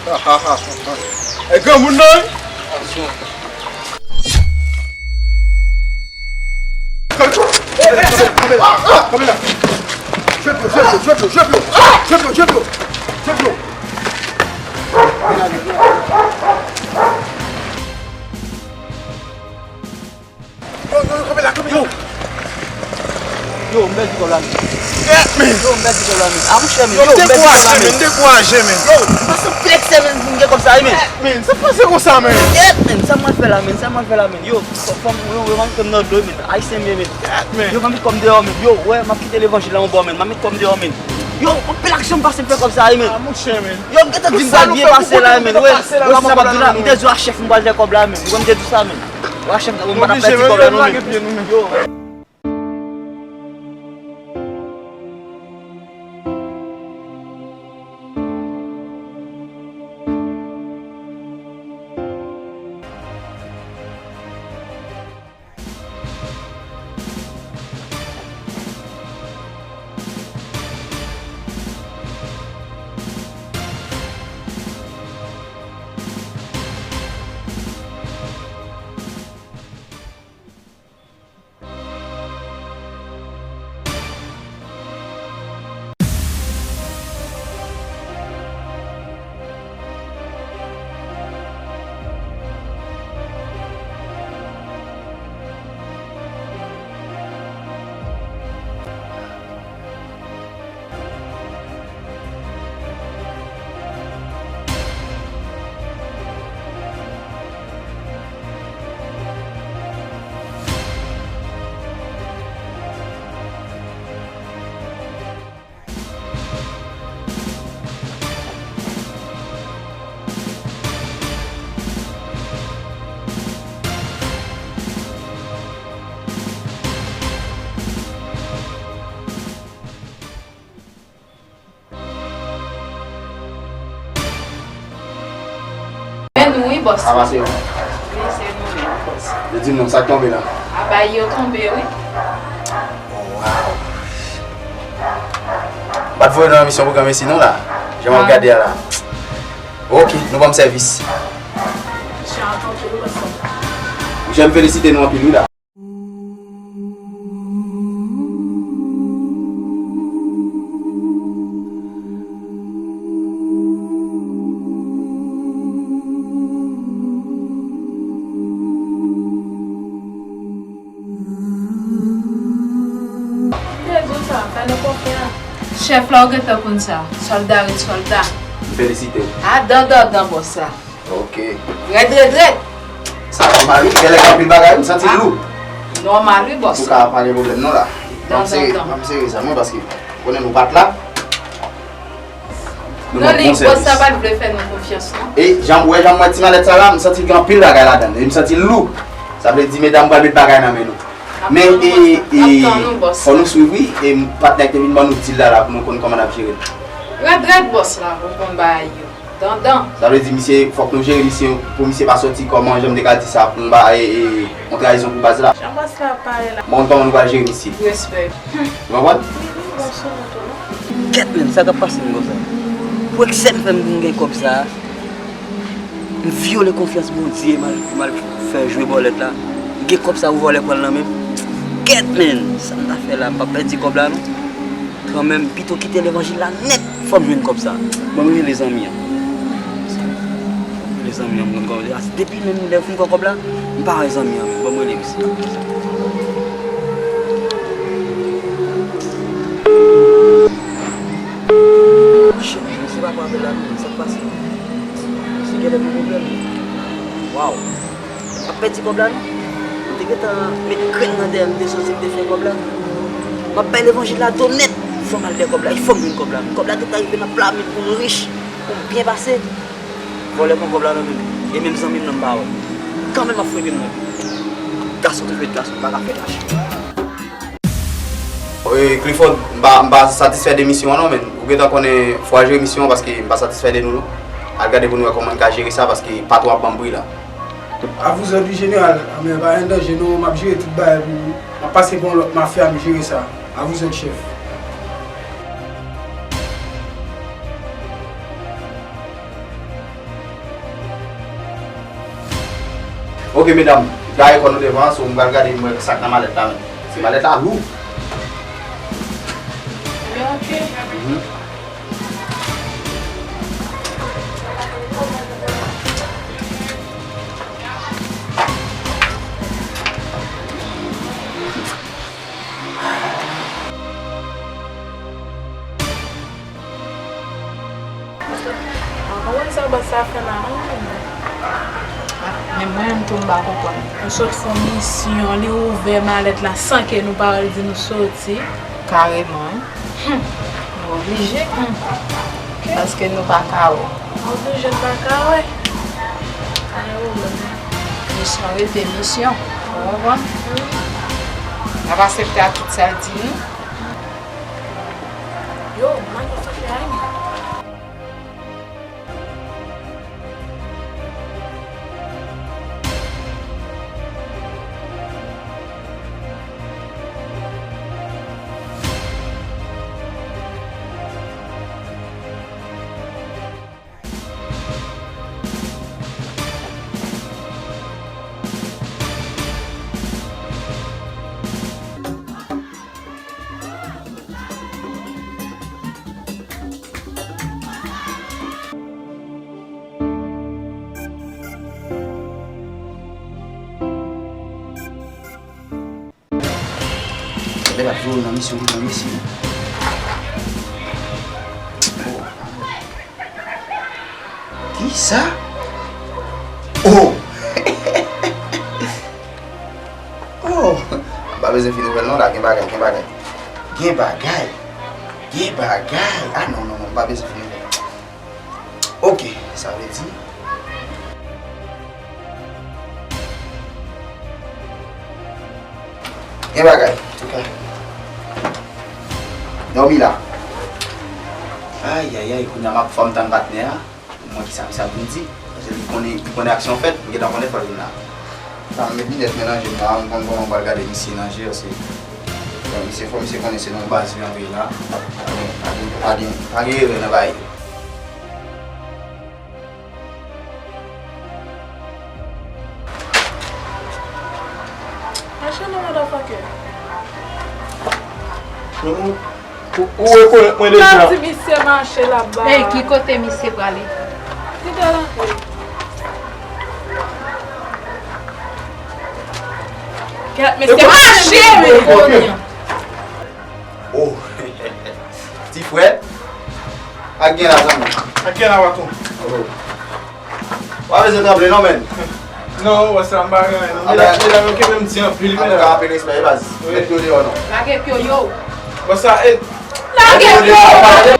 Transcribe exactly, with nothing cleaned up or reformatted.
E granmoun nan, wi. Kanpe la, kanpe la. Jwe pye w, jwe pye w, jwe pye w, jwe pye w. Jwe pye w, jwe pye w. Jwe pye w. Yo, yo, yo, kanpe la, kanpe la. Yo. Yo, m pèdi kòb la, men. Yo, m pèdi kòb la, men. A, monchè, men. Yo, m dekouraje, men, m dekouraje, men. Yo, m pase anpil eksè, men, pou m gen kòb sa, wi, men. Men, sa pase konsa, men. Yèt, men, sa m pral fè la, men, sa m pral fè la, men. Yo, fò, fò m, yo, yo, m antre nan dlo, men. Ayisyen m ye, men. Yèt, men. Yo, m anvi kòb deyò, men. Yo, wè, m ap kite levanjil la yon bò, men. M ap met kòb deyò, men. Yo, anpil aksyon m pase m fè kòb sa, wi, men. A, monchè, men. Yo, m gentan di m pral byen pase la, men. Wè, wè, sa m ap di w la, m te di w a chèf m pral fè kòb la, men. Ou wè m te di w sa, men. Wè, chèf, m pa t ap pèdi kòb la, non, men. Yo. Men nou wi, bòs. Sa pase? Wi, se nou menm, bòs. Yo di m non, sa k tonbe la? A, bay yo tonbe, wi. Oh, wow. M pa t voye nou nan misyon pou granmesi non la. Jan m ap gade a la. Ok, nou ban m sèvis. Misyon an tonbe, wi, bòs. Monchè, m felisite nou anpil, wi, la. Chèf la, ou gentan konn sa. Sòlda ret sòlda. M felisite w. A, dan, dan, dan, bòs la. Ok. Rèd, rèd, rèd. Sa nòmal, wi. Genlè gen anpil bagay, m santi l lou. Nòmal, wi, bòs. Antouka, pa gen pwoblèm, non, la. M ap sere, m ap sere zam mwen, paske, ou konnen nou pa t la. Nou ban bon sèvis. Bòs la pa t vle fè nou konfyans, non. E, jan, ou wè, jan m wè ti malèt sa la, m santi gen anpil bagay ladan l. E m santi l lou. Sa vle di, medam pral met bagay nan men nou. Men, e, e, fò nou swiv, wi. E, patnè k te vin ban nou dil la, la, pou nou konn kòman n ap jere l. Rèd, rèd, bòs la, ou konn bagay yo. Dandan. Sa vle di, misye, fòk nou jere misye, pou misye pa sòti kòman, jan m te ka di sa, pou yon ba-, e, e, yon trayizon pou baz la. Jan bòs la ap pale la. Bon, kòman nou pral jere misye? Respè. Ou konprann? Wi, wi, bòs, ou konprann. Kèt, men, sa k ap pase m konsa? Pou eksè m fè m pou m gen kòb sa a, m vyole konfyans Bondye, m al, m al fè jwe bòlèt la. M gen kòb sa pou vòlè pran l nan men m. Kèt, men, sa m ta fè la, m p ap pèdi kòb la, non. Kanmenm, pito kite levanjil la nèt, fò m jwenn kòb sa. Ban m rele zanmi an. Rele zanmi an, m konn kòb la. Depi menm lè m fin pran kòb la, m pa wè zanmi an menm. Ban m rele misye. Shit, misye pa pran apèl la non, sa k pase? Misye genlè gen pwoblèm. Waw. M ap pèdi kòb la, non. M te gentan met grenn nan dèyè m, m te soti, m te fè kòb la. M ap bay levanjil la do nèt. Fò m al dèyè kòb la, e fò m jwenn kòb la. Kòb la gentan rive nan pla men m pou m rich, pou m byen pase. Vòlè pran kòb la nan men m. E menm zanmi m nan m pa wè. Kanmenm m ap fwenke m nan. Gason toujou ret gason, m pa ka fè lach. E, Clifford, m pa, m pa satisfè de misyon an non, men ou gentan konnen fò w al jere misyon an paske m pa satisfè de nou non. Al gade pou nou wè kòman n ka jere sa paske patwon ap ban m bri la. À vous ordres, général. Anben, pa gen danje non, m ap jere tout bagay pou ou. M ap pase ba yon lòt mafya, m jere sa. À vous ordres, chef. Ok, medam, gaye kò nou devan, so m pral gade, m wè sa k nan malèt la menm. Se malèt la lou. Yo, ok. Mhm. Mwen konprann sa bòs sa fè la, non? Men mwen menm tou, m pa konprann. Nou sot fè yon misyon, li ouvè malèt la san ke nou pa di nou soti. Kareman, wi. Nou oblije. Paske nou pa ka wè. Nou oblije, n pa ka wè. Pa gen pwoblèm. Misyon rete misyon. Ou konprann? N ap aksepte ak tout sa l di nou. Yo, mwen pa fè anyen. Bèl ap jwe nan misyon, nan misyon. Oh. Kisa? Oh! Oh! M pa bezwen fin ouvè l non la, gen bagay, gen bagay. Gen bagay. Gen bagay. Ah non, non, non, m pa bezwen fin ouvè l. Ok, sa vle di. Gen bagay. Ok. Dòmi la. Ayayay, kounye a m ap fòm tann patnè a. Pou m wè kisa misye ap vin di. Paske li konnen, li konnen aksyon fèt, m gentan konnen fò l vin la. Sa, m met linèt mwen nan je m la, m konn kòman m pral gade misye nan je, paske, bon, misye, fò misye konnen se nan baz li antre la. Pa gen, pa gen, pa gen, pa gen erè nan bagay yo. Mache non, motherfucker. Ou, ou rekonèt mwen deja. Ou ka di misye mache la ba. Ey, ki kote misye prale? Kite l antre. Kèt, mesye mache, men. Oh. Ti frè. Ak gen la, zanmi. Ak gen la, patwon. Oh. Ou pa bezwen tranble non, menn. Non, wè sa, m pa gen anyen non. Medam, medam yo kenbe m di anpil, medam. Antouka, anpil respè, wi, baz. Wi. Met pye w deyò non. Lage pye w, yo. Wè sa, e. Lage pye w, yo.